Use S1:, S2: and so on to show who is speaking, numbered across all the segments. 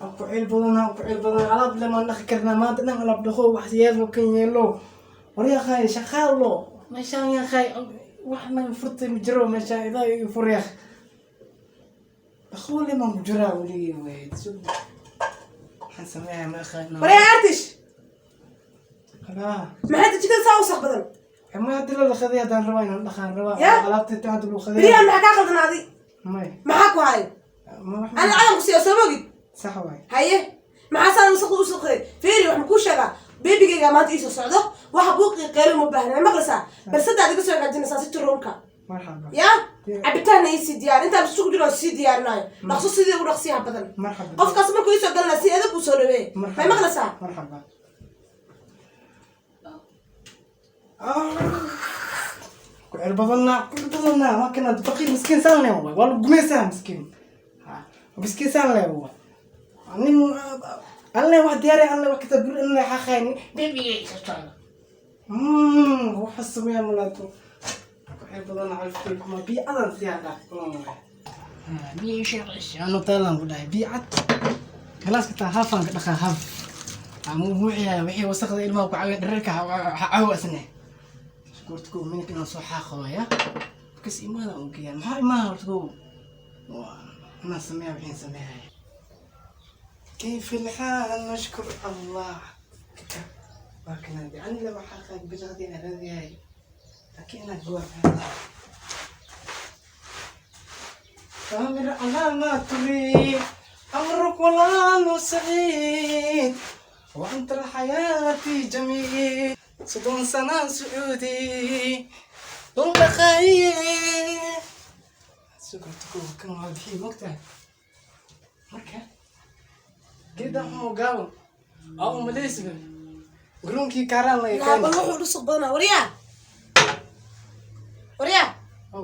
S1: Ku cil badanaa, ku cil badan. Alaab lemaan dhaqi karnaa maanta dhan, alaab dhaqo, wax yeelo, kan yeelo. War yaaqay, shaqaalo meeshaan yaaqay, wax naga furtay ma jiro meeshaan. Idaa iga fur yaaq, dhaqo lemaan ku jiraa weligii. Wey, waxaan sameeyaa ma aqaana.
S2: Waryaa Artish!
S1: Halaa.
S2: Maxay jikada saa u wasakh badan?
S1: Ma hadii la dhaqaday, haddaan rabaa inaan dhaqaan rabaa.
S2: Ya?
S1: Alaabta inta hadda lagu qaday.
S2: Beriyahan maxaa kaa qaldanaaday?
S1: May.
S2: Maxaa ku hayo?
S1: Ma wax.
S2: Ana cadan ku siiya, soo mogid?
S1: Sax waay.
S2: Haye, maxaa saa wasaqda u wasaqday? Fiiri, wax makuu sheegaa? Beebigayga maanta iisoo socdo, waxa buuqii qeylo ma baahna. Ma maqlaysaa? Balsadaad iga soo hagaajinaysaa si roomka.
S1: Marxaba.
S2: Ya, cabitaanna iisii diyaar, intaan isugu jiro sii diyaarinayo. Dhaqso, sidii ugu dhaqsiyaha badan.
S1: Marxaba.
S2: Qofkaas markuu iisoo galnaa, si adag uu soo dhaweeye. May maqlaysaa?
S1: Marxaba. Ku cil badanaa, ku cil badanaa. Waa kana faqiir miskiin saan leh waay, waa lagu gumaysaa miskiin. Ha, miskiin saan leh waay. Nin alle wax diyaari, alle wax kita bur alle xaqayni bebigay soo socda. Waxa sameeyaa malaato. Ku cil badanaa, calafkay kuma biicadan siyaa dhaaf kulan waay. Biyo sheeqaysi anu taalaan ku dhahay biicad. Galaaska taa haafaan ka dhaqaa, haaf. Ama buuxiyaa wixii wasaqda ilmaha ku caawiya dhererka cawasne. Horta kow minka inaan soo xaaqo waaya. Kas imaada u geeyaa. Maxaa imaha horta kow? Inaan sameeyaa wixii sameeyay. كيف الحال؟ نشكر الله. لكن عندي لو حقك بلغدي انا هذه، لكن انا جوا تامر على ما تريد، أمرك ولا سعيد، وأنت الحياة جميل. 30 سنة سعودي دون خايف. سكرتكو كان واضحين وقتها. مركا كده هو قاو أو مليس قرونكي كاران لا.
S2: Laa, bal wuxuu dhusuq badanaa. Waryaa, waryaa!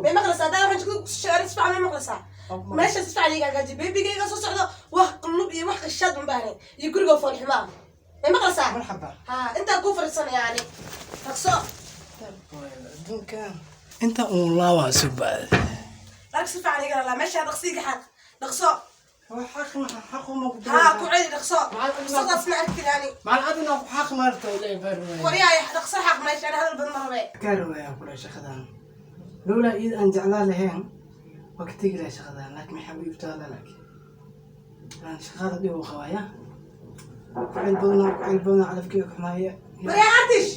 S2: May maqlaysaa? Haddana waxaan jikada ku sheegay si fiican. May maqlaysaa? Meesha si fiican iga hagaaji. Beebigayga soo socdo, wax qulub iyo wax qashaad ma baahnayn, iyo guriga foolxumaa. May maqlaysaa?
S1: مرحبا.
S2: Ha, intaa kuu fadhiisan yani, dhaqso.
S1: adduunkan inta uun laawaa subaad.
S2: Dharka si fiican iga lalaa meesha, dhaqsi iga xaq, dhaqso.
S1: حق حق ما.
S2: Ha, ku celi, dhaqso. Dhaqsadaas ma arki yani.
S1: مع الأدنى حق ما ارتا إلى فر.
S2: Waryaa, dhaqso, xaq meesha, ana hadal badan ma rabe.
S1: كانوا يا كل شخدان لولا إذ أن جعلها لهين وقت تقرا شخدان، لكن حبيبتي هذا لك أنا شغالة بيه وخوايا كعيل بضنا، كعيل بضنا على فكرك حماية.
S2: Waryaa Artish!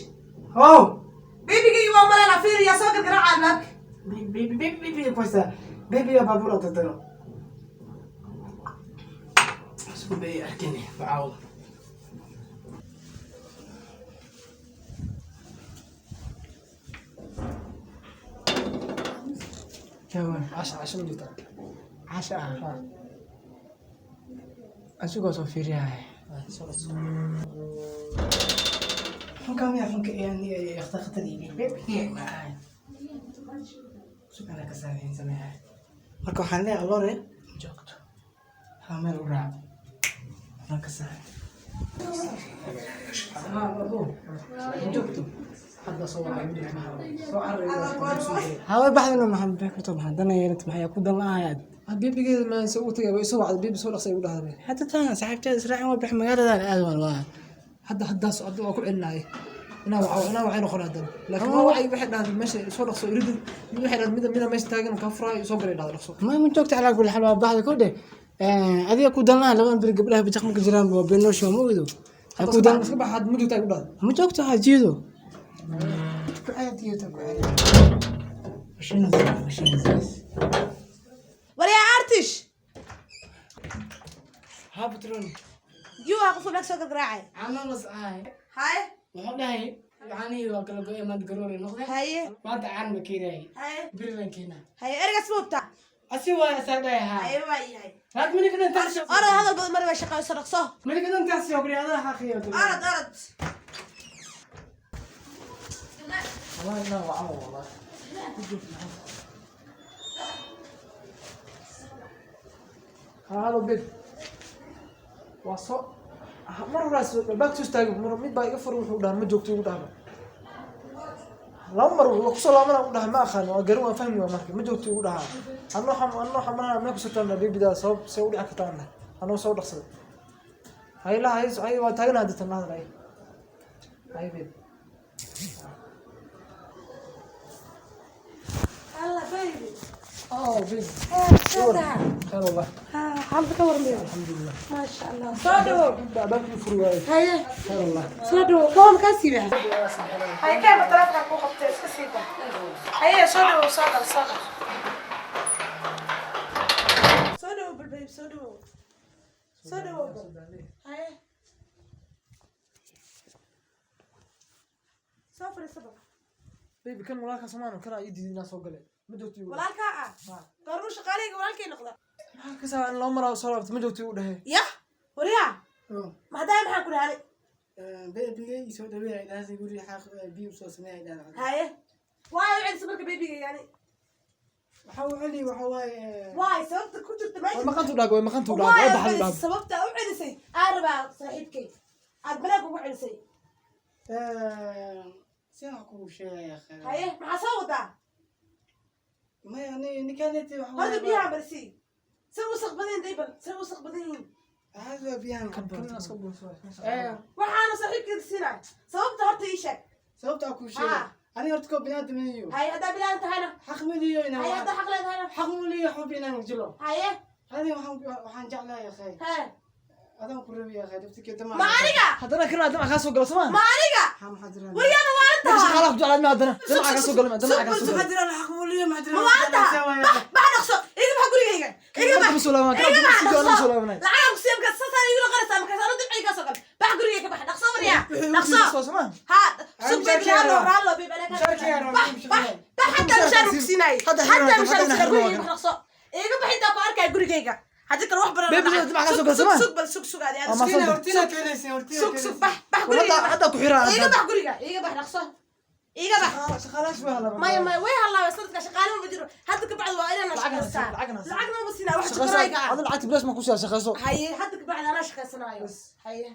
S1: أوه.
S2: Beebigayga waa malena, fiiri, yaa soo gargaraaca albaabka?
S1: بيبي بيبي بيبي كويسة، بيبي يا بابورة تدرو اسكو بي أركني بعوض. تمام.
S3: Casha, casha ma jirtaa?
S1: Casha ah asigoo soo fiiriyahay.
S3: Soo dhaqso.
S1: Xunka miya? Xunka yani khtarkhatadii sugana ka saameyn sameeyahay. Marka waxaan leeyahay lore joogto haa meel u raac anaa ka saaray joogto.
S3: Hadda soo wacay, ma jirto, soo carray.
S1: Haway baxdana, maxaa bixi karto? Maxaa dana yeelata? Maxaa ku dan la'ahayaad?
S3: Beebigeeda maan soo ugu tagay, way soo wacday, beebi soo dhaqsay igu dhahday.
S1: Hadda taan saaxiibteeda israacin, waa bix magaaladan aad waan waa.
S3: Hadda haddaas hadda waa ku celinahay inaa waco, inaa wacay noqon haddana, laakiin waa wacay, waxay dhahday meesha soo dhaqso iridid mid, waxay dhahday mida meesha taagan kaa furaayo, soo galay, dhahday dhaqso.
S1: Ma joogta. Calaa kulli xaal waa baxda ko dheh. Adiga ku dan la'aan labadan beri gabdhaha bijaq marka jiraan waa beenooshi, ma ogido. Ha ku dan.
S3: Iska bax hadda, ma jirtaa igu dhahday.
S1: Ma joogto, ha jiido ku caadiyo, ku caadiyo. Mashiina mashiina.
S2: Waryaa Artish!
S1: Ha, patroni.
S2: Yuu ah qofka naag soo gargaraacay?
S1: Caano las ahay.
S2: Haye.
S1: Wuxuu dhahay caanihii waa kala go'ay maanta, garoor noqday.
S2: Haye.
S1: Maanta caan ma keenayay.
S2: Haye.
S1: Berilan keenaa.
S2: Haye, ereygaas ma hubtaa?
S1: Asi waay asaa dhahay ha.
S2: Haye, waa yahay.
S1: Raad minika dhan taasi.
S2: Orod, hadal badan marba, shaqayso, dhaqso.
S1: Minika dhan taasi oo kale adaa xaqiyo.
S2: Orod, orod.
S3: والله inaa waco والله. Halo babe, waa soo mar horaas albaabka soo istaagay, mar mid baa iga furay, wuxuu dhahay ma joogto igu dhahba. Laba mar waa kusoo laabana u dhahay, ma aqaan, waa garan, waa fahmi, waa marka ma joogto igu dhahaa. Anoo xam anoo xamanaa meel kusoo taana beebidaa, sabab see u dhici kartaa anoo soo dhaqsaday. Hay la hay hay, waa taaganaha dadtan la hadal. Hay hay babe.
S2: Alla baby.
S3: Oh babe.
S2: Sadaha.
S3: Khayr wallah.
S2: Ha, xaalada ka waran baby?
S3: Alxamdulilah.
S2: Maasha Allah, soo dhawow.
S3: Albaabkii furi waayey.
S2: Haye.
S3: Khayr wallah.
S2: Soo dhawow, kawan kaa siiba. Haye, keema taleefanka kuu qabtay, iska siiba. Haye, soo dhawow, soo gal, soo gal, soo dhawow bal baby, soo dhawow, soo dhawow bal. Haye, soo fadhiiso bal.
S3: Baby, kan walaalkaa somaano kanaa ii diiday inaan soo gale, ma joogto igu dhahe.
S2: Walaalkaa ah? Goormuu shaqaaleyga walaalkay noqda?
S3: Maxaa ka saa in loo maraa soo laabto, ma joogto igu dhahe.
S2: Yah, waryaa, maxdaa, maxaan ku dhahanay?
S1: Babygay soo dhaweeya dhahaas, guriga xaaq biyo usoo sameeya dhaha.
S2: Haye, waay u celisa marka babyga yani?
S1: Waxa uu celi waxa waaye
S2: Waay sababta ku jirta
S3: Way
S2: meesha?
S3: maqantu dhaag, way maqantu dhaag.
S2: Waay
S3: Way
S2: u
S3: baxday
S2: celisay
S3: dhaag.
S2: Sababta u celisay aan rabaa saaxiibkay, aad banaanka ugu celisay.
S1: Sidaan wax kugu sheegaya akhi.
S2: Haye, maxaa soo wadaa?
S1: Maya, ninkaneti waxa
S2: Horta biyaha balsi say wasaq badan yihiin, bal say wasaq badan yihiin.
S1: Hada biyahan.
S3: Kan kan inaan iska buuxso.
S2: Waxaana saaxiibkeeda siinaya, sababta horta ii sheeg.
S1: Sababta aan kuu sheegay, aniga horta koo biniaadam iyo
S2: Haye, haddaa bilaan tahayna?
S1: Xaq ma liyo inaan
S2: Haye, haddaa xaq leedahayna?
S1: Xaq ma liyo xub inaan jilo.
S2: Haye.
S1: Adiga waxaan jeclahay akhi.
S2: He.
S1: Adaan ku rabi akhi, daftirkeeda ma
S2: Ma aniga?
S3: Haddana kana damac kaa soo gala somaa.
S2: Ma aniga?
S1: Maxaa jira?
S2: Waryaana
S3: Ninka
S2: maalintaha.
S3: shaqaalaha ku jeclaad ma haddana damaca kaa soo gala, damaca kaa soo
S1: Maxaa
S3: gala.
S1: jira? Xaq ma liyo, maxaa jira?
S2: Ma maalintaha? Bax, bax, dhaqso, iga bax gurigayga, iga bax.
S3: Kuma soo laaban
S2: Iga bax.
S3: kana, kuma
S2: Dhaqso.
S3: soo laabanay.
S2: Lacag ku siiyay markaas saasaa igu noqonaysaa, markaas anu dibciga kaa soo gal. Bax gurigayga, bax dhaqso, waryaa, dhaqso.
S3: Soo somaa.
S2: Ha, sug baby,
S1: Mushaarkii
S2: raallo
S1: yaroo.
S2: raallo baby, anaa kaa
S1: Mushaarkii yaroo,
S2: bax
S1: mushaarkii
S2: bax
S1: yaroo.
S2: bax, xataa mushaar ku siinaay.
S3: Hadda
S2: xataa
S3: xirnaa,
S2: mushaar
S3: hadda
S2: ku siinaay
S3: xirnaa.
S2: Gurigayga bax, dhaqso, iga bax intaa ku arkaya gurigayga, haddii kale wax badan.
S3: Baby, dibca kaa soo gal somaa.
S2: Sug bal, sug, sug adi
S3: Ama
S2: adi.
S3: soo
S1: Hortina hortina keenaysa, hortina.
S2: Sug, sug, bax, bax gurigayga,
S3: Hadda
S2: bax.
S3: hadda ku xiraa.
S2: Iga bax guriga, iga bax dhaqso, iga bax.
S3: Shaqaalahaas way halaaban.
S2: Maya, maya, way halaabay sanadka, shaqaale ma jiro hadda ka bacdi, waa inaan
S3: Lacagna
S2: shaqaystaa.
S3: siin, lacagna siin.
S2: Lacagna ma siinaa wax
S3: Shaqayso.
S2: shaqarayga ah.
S3: Adna lacagta bilaash ma ku siyaa, shaqayso.
S2: Haye, hadda ka bacdi anaa shaqaysanaayo. Haye.